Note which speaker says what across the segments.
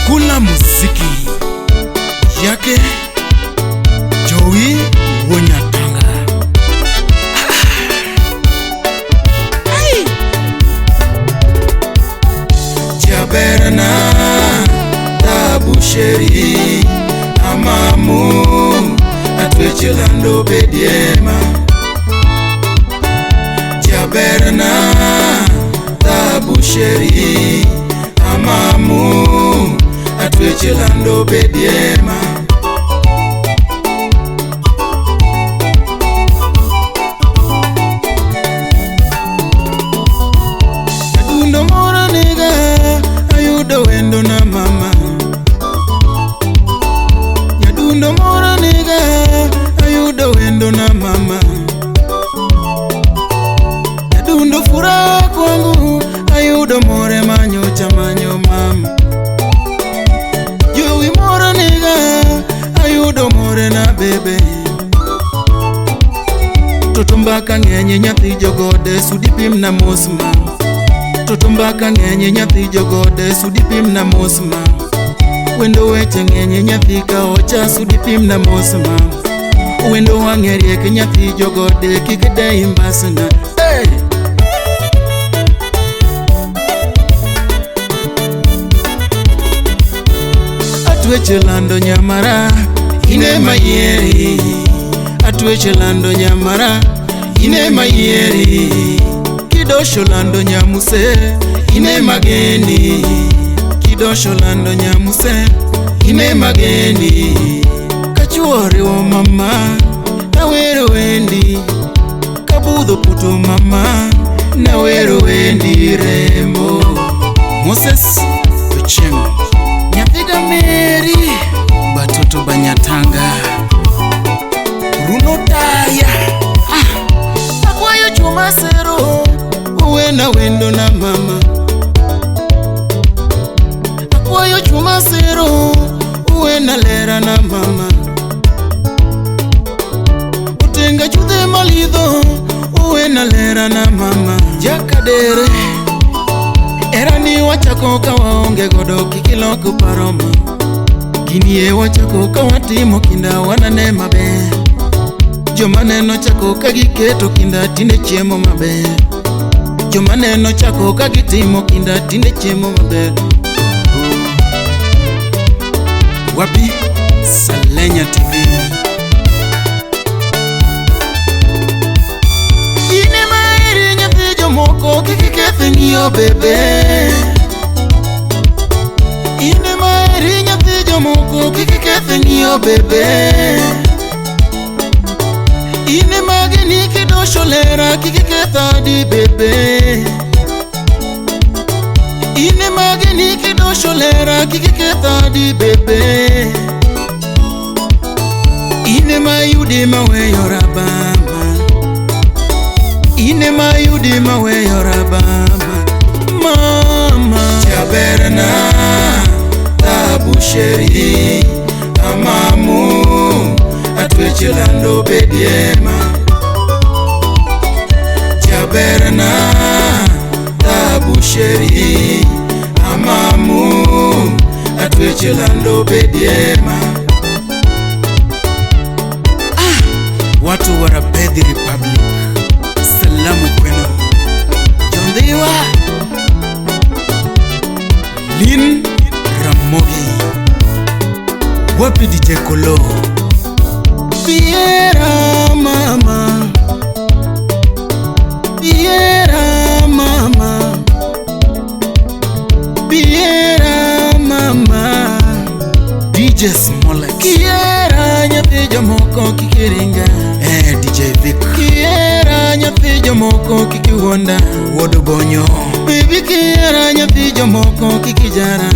Speaker 1: Kula muziki yake Joey Wonyatanga. Jaberna tabusheri amamu atwechelando bediema. Jaberna tabusheri amamu atwechelando bediema. Adundo moro niga ayudo wendo na mama. Nyadundo moro niga ayudo wendo na mama. Nyadundo furaha kwangu ayudo more manyocha manyo mama. Jowi moro niga ayudo more na bebe. Toto mbaka ng'enye nyathi jogode sudi pim na mos ma. Toto mbaka ng'enye nyathi jogode sudi pim na mos ma. Wendo weche ng'enye nyathi kaocha sudi pim na mos ma. Wendo wang'e riek nyathi jogode kik dei mbasna. Hey! Atweche lando nyamara ine mayieri. Atweche lando nyamara ine mayieri. Kidosho lando nyamuse ine mageni. Kidosho lando nyamuse ine mageni. Kachuoriwo mama nawero wendi. Kabudho puto mama nawero wendi remo. Moses Ochieng Nyathiga Mary Batoto Banyatanga Bruno Taya. Akwayo chuma sero uwena wendo na mama. Akwayo chuma sero uwena lera na mama. Utenga chudhe malidho uwena lera na mama. Jakadere erani wachako ka waonge godo kikiloko paroma. Ginie wachako ka watimo kinda wanane maber. Joma neno chako ka giketo kinda tinde chiemo maber. Joma neno chako ka gitimo kinda tinde chiemo maber. Wapi Salenya TV. Ine maeri nyathi jomoko kik iketh ng'iyo bebe. Ine maeri nyathi jomoko kik iketh ng'iyo bebe. Ine mageni kidosho lera kik iketh adi bebe. Ine mageni kidosho lera kik iketh adi bebe. Ine mayudi maweyo rabama. Ine mayudi maweyo rabama. Mama Jaberna tabusheri amamu atwechelando bediema. Jaberna tabusheri amamu atwechelando bediema. Watu wa Rabethi Republic, salamu kwenu. Jondhiwa Lin Ramogi. Wapi DJ Kolo. Piera mama. Piera mama. Piera mama. DJ Smollett. Kiera nyathi jomoko kikiringa. DJ Vic. Kiera nyathi jomoko kikiwuonda. Wuod Bonyo. Baby kiera nyathi jomoko kikijara.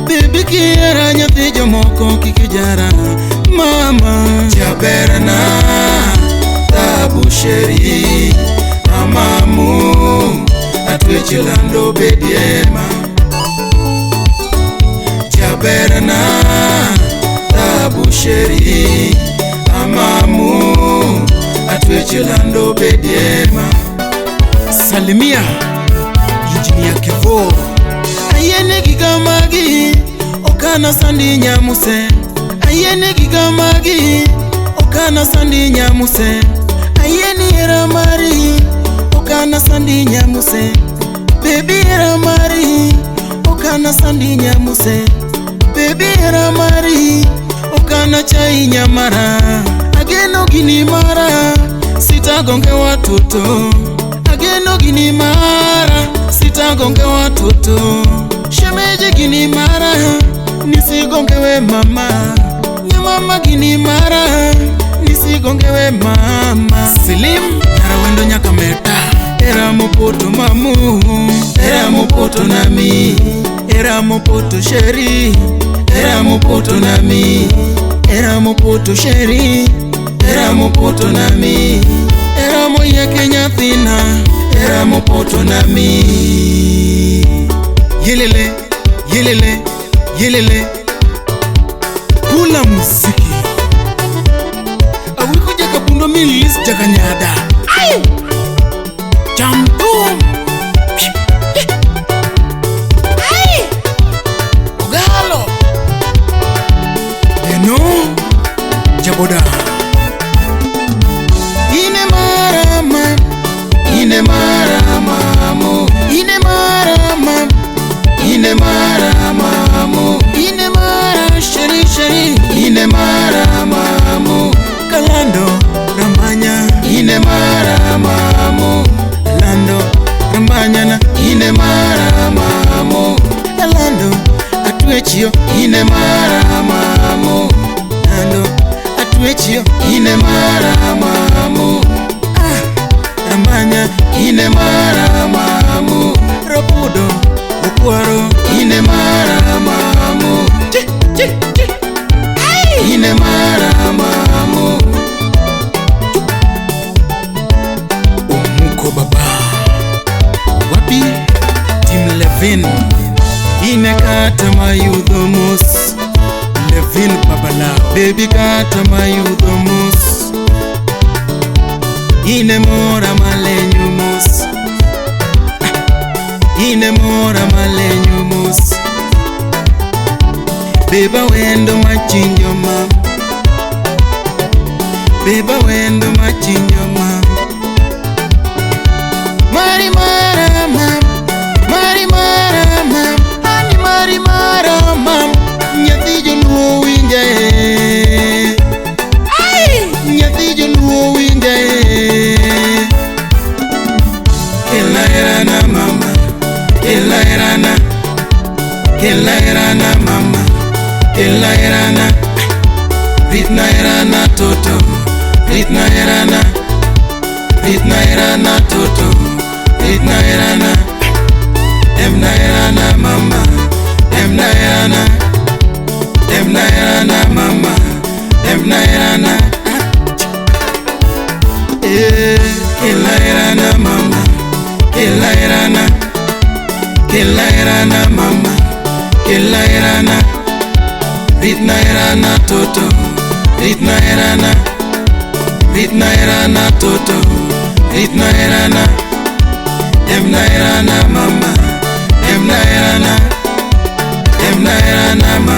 Speaker 1: Baby kiera nyathi jomoko kikijara. Mama Jaberna tabusheri amamu atwechelando bediema. Jaberna tabusheri amamu atwechelando bediema. Salimia Engineer Kevo. Okana sandi nyamuse, ayieni giga magi. Okana sandi nyamuse, ayieni hera mari. Okana sandi nyamuse, baby hera mari. Okana sandi nyamuse, baby hera mari. Okana chai nyamara, ageno gini mara, sitagonge watoto. Ageno gini mara, sitagonge watoto. Shemeji gini mara, nisigongewe mama. Nyamama gini mara, nisigongewe mama. Silim narawendo nyaka meta. Era mopoto mamu, era mopoto nami, era mopoto sheri, era mopoto nami, era mopoto sheri, era mopoto nami, era moyeke nyathina, era mopoto nami. Yelele, yelele, yelele. Kula muziki. Awiko jakabundo milis jakanyada. Jamtum. Ai! Ogalo. Eno Jaboda. Ine marama, ine marama mo, ine marama, ine marama mo, ine mara sheri sheri, ine marama mo, Kalando Ramanya, ine marama mo, Kalando Ramanyana, ine marama mo, Kalando atwechio, ine marama mo, Kalando atwechio, ine marama mo, ah Ramanya, ine marama mo, Ropudo Okwaro, ine marama mo, chi chi chi, ai, ine marama mo. Omuko baba wapi Tim Levin, ine kata mayudho mos, Levin babala baby kata mayudho mos, ine mora malenyu mos, ine mora malenyu mos, beba wendo machinjo ma, beba wendo machinjo ma, mari mara ma, mari mara ma, ani mari mara ma, nyathi joluo winja e, ai, nyathi joluo winja e. Kela herana mama, kela herana, kela herana mama, kela herana, ritna herana toto, ritna herana, ritna herana toto, ritna herana, emna herana mama, emna herana, emna herana mama, emna herana, eh, kela herana mama, kela herana, kela herana mama, kela herana, ritna herana toto, ritna herana, ritna herana toto, ritna herana, emna herana mama, emna herana, emna herana mama.